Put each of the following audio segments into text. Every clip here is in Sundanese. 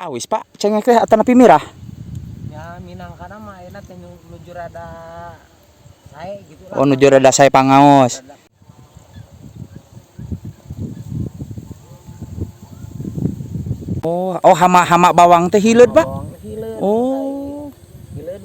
Awis Pak, cengek teh atanapi mirah? Ya minangkana mah ayeuna teh nuju rada sae gitu lah. Oh, nuju rada sae pangaos. Oh, oh hama-hama bawang teh hileud, Pak. Bawang hileud. Oh. Hileud.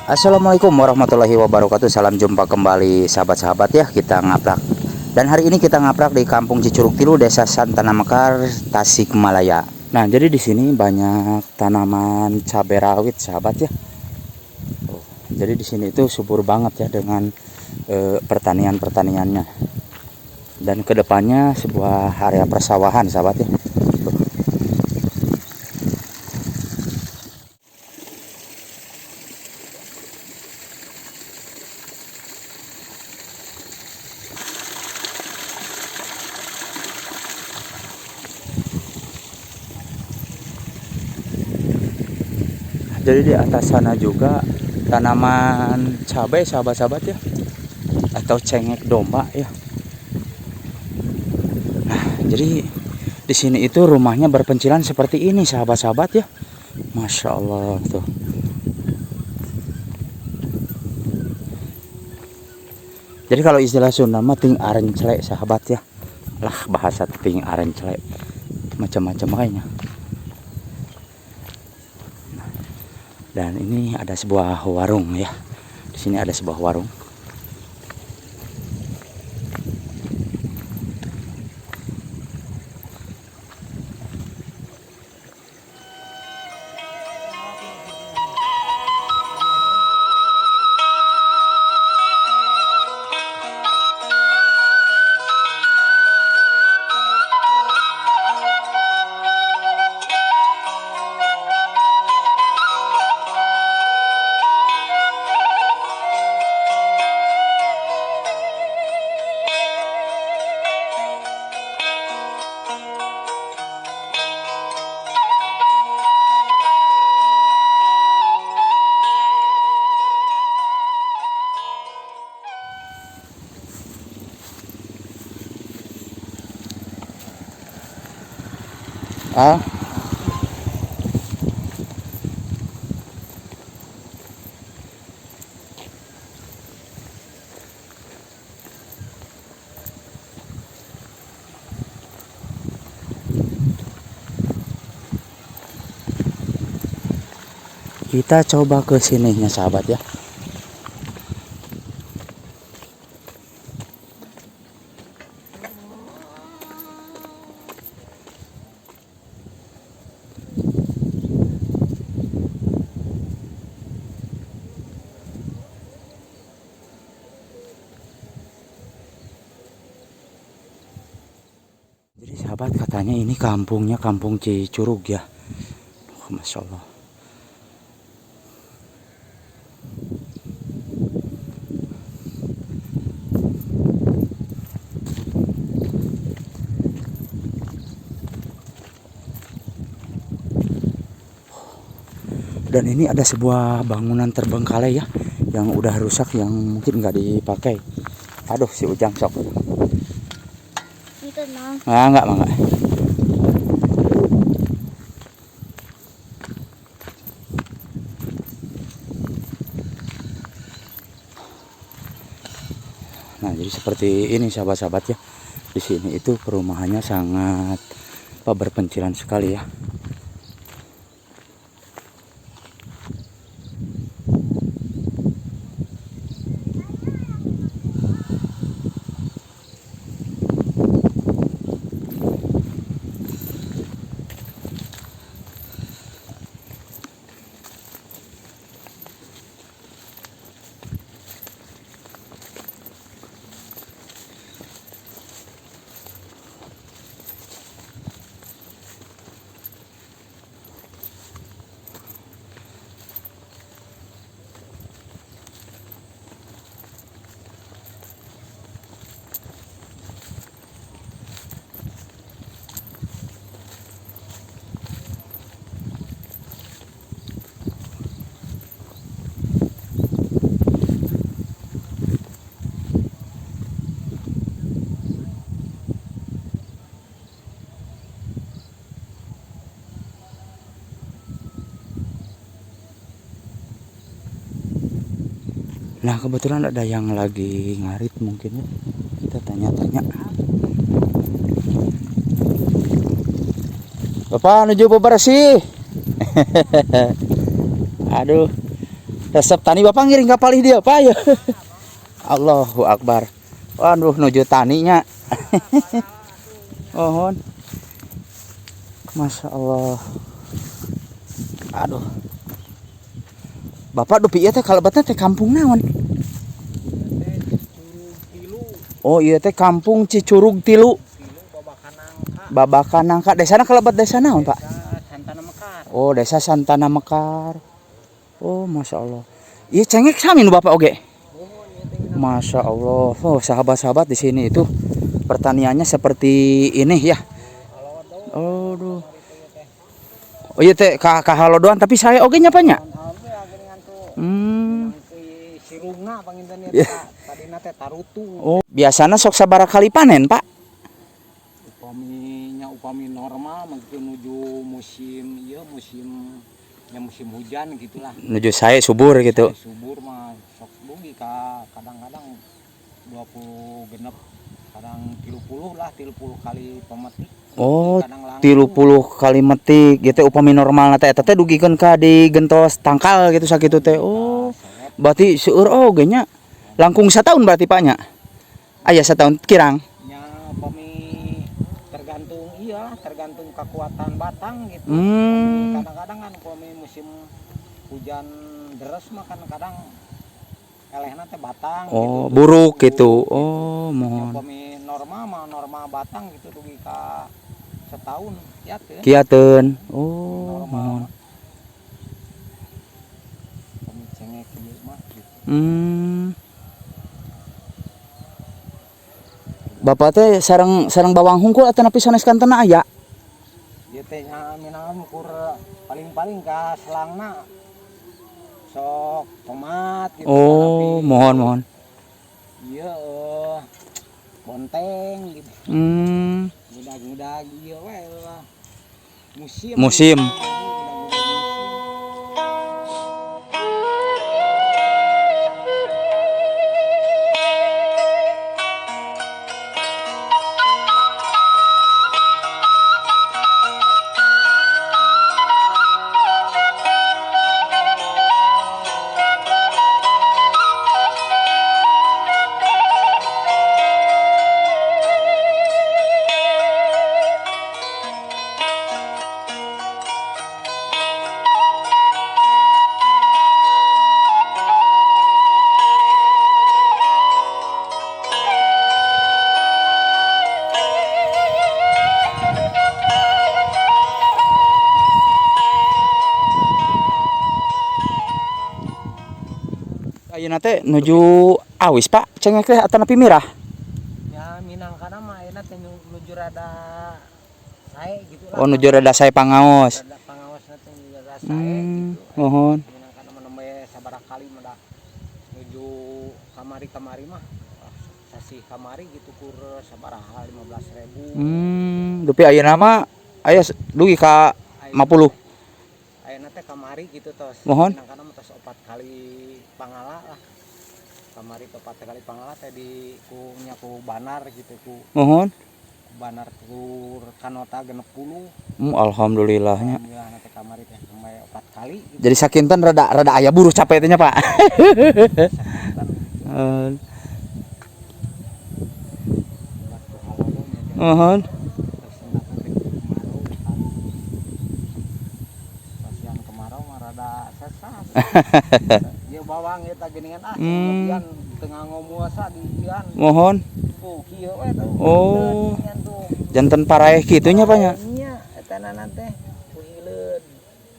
Assalamualaikum warahmatullahi wabarakatuh. Salam jumpa kembali sahabat-sahabat ya. Kita ngaprak. Dan hari ini kita ngaprak di Kampung Cicurug Tilu, Desa Santana Mekar, Tasikmalaya. Nah, jadi di sini banyak tanaman cabai rawit sahabat ya. Oh, jadi di sini itu subur banget ya dengan pertanian-pertaniannya. Dan kedepannya sebuah area persawahan sahabat ya. Jadi di atas sana juga tanaman cabai sahabat-sahabat ya, atau cengek domba ya. Nah, jadi di sini itu rumahnya berpencilan seperti ini sahabat-sahabat ya. Masya Allah tuh. Jadi kalau istilah Sunda mah ting arencle sahabat ya. Lah bahasa ting arencle macam-macam kayaknya. Dan ini ada sebuah warung ya. Di sini ada sebuah warung. Ah. Kita coba ke sininya sahabat ya. Jadi sahabat, katanya ini kampungnya Kampung Cicurug ya. Oh, Masya Allah. Dan ini ada sebuah bangunan terbengkalai ya, yang udah rusak, yang mungkin nggak dipakai. Aduh, si Ujang sok. Ah, enggak, enggak. Nah, jadi seperti ini sahabat-sahabat ya. Di sini itu perumahannya sangat berpencilan sekali ya. Nah, kebetulan ada yang lagi ngarit mungkin ya. Kita tanya-tanya. Bapak nuju bebersih. Aduh. Resep tani Bapak ngiring ka palih dia, Pak ya. Allahu Akbar. Waduh, nuju taninya. Mohon. Masya Allah. Aduh. Bapak dupi ieu teh kalebetna teh kampung naon? Oh iya teh kampung Cicurug Tilu. Babakan Nangka. Desana kalebet desa naon, Pak? Santana Mekar. Oh, desa Santana Mekar. Oh, Masya Allah. Iya cengek sami nu Bapak oge. Masya Allah. Oh, sahabat-sahabat di sini itu pertaniannya seperti ini ya. Aduh. Oh iya teh ka kahalodoan tapi saya oge nya Pak nya. Sirungna panginten ya tadina teh tarutu. Oh, biasana sok sabaraha kali panen, Pak? Upami nya upami normal mah gitu nuju musim ieu musim ya musim hujan gitulah. Nuju saya subur gitu. Subur mah sok dugi ka kadang-kadang 20 genep, kadang 30 lah, 30 kali pemetik. Oh, 30 kali metik gitu upami normal teh eta teh dugikeun ka digentos tangkal gitu sakitu teh. Oh, berarti seueur oge nya. Langkung sataun berarti Pak nya. Aya sataun kirang. Nya upami tergantung iya, tergantung kekuatan batang gitu. Kadang-kadang kan upami musim hujan deras mah kan kadang elehna teh batang. Oh, gitu. Buruk gitu. Oh, mohon. Upami normal mah normal batang gitu dugi ka setahun ya teh. Kiateun. Oh, mohon. Upami cengek ieu mah gitu. Bapak teh sareng sareng bawang hungkul atau napi sanes kantena aya? Ieu teh nya minang ukur paling-paling ka selangna sok tomat gitu. Oh, mohon mohon. Iya, bonteng gitu. Ngudag-ngudag ieu we lah. Musim. Musim. Ayeuna teh nuju awis Pak, cengek teh atanapi mirah? Ya minangkana mah ayeuna teh nuju rada sae gitu lah. Oh, nuju rada sae pangaos. Rada pangaosna teh nuju rada sae gitu. Mohon. Minangkana mah nembe sabaraha kali mah nuju kamari-kamari mah sasih kamari gitu kur sabaraha 15.000. Dupi ayeuna mah aya dugi ka 50. Ayeuna teh kamari gitu tos. Mohon. Minangkana mah tos 4 kali pangala lah. Kamari 4 kali pangala teh di ku nya ku banar gitu ku. Mohon. Ku banar tur kanota 60. Alhamdulillahnya. Alhamdulillah teh kamari teh sampai 4 kali gitu. Jadi sakinten rada rada aya buruh capek teh nya Pak. Mohon. Pasian kemarau mah rada sesah. Ieu bawang eta geuningan ah, kemudian tengah ngomuasa di ieuan. Mohon. Oh, kieu we tuh. Oh. Janten paraeh kitu nya Pak nya. Nya eta nana teh ku hileud.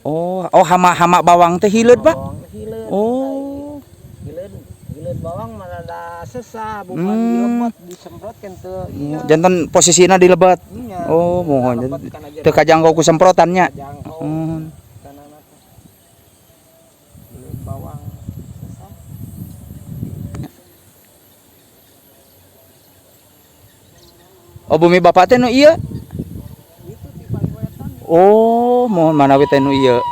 Oh, oh hama-hama bawang teh hileud, Pak. Bawang hileud. Oh. Hileud, hileud bawang mah rada sesah, bukan dilebet, disemprotkeun teu. Iya. Janten posisina dilebet. Nya. Oh, mohon. Dilebet kana Teu kajangkau ku semprotannya. Kajangkau. Kana teh. Hileud bawang sesah. Oh, bumi bapak teh nu ieu? Itu ti paling wetan. Oh, mohon manawi teh nu ieu.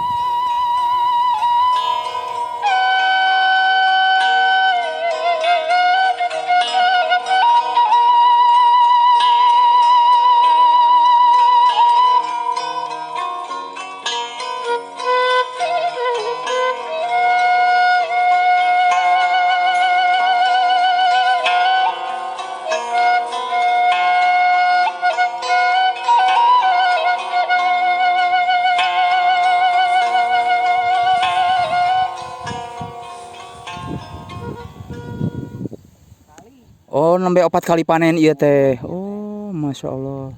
Oh, nembe 4 kali panen ieu teh. Oh, Masya Allah.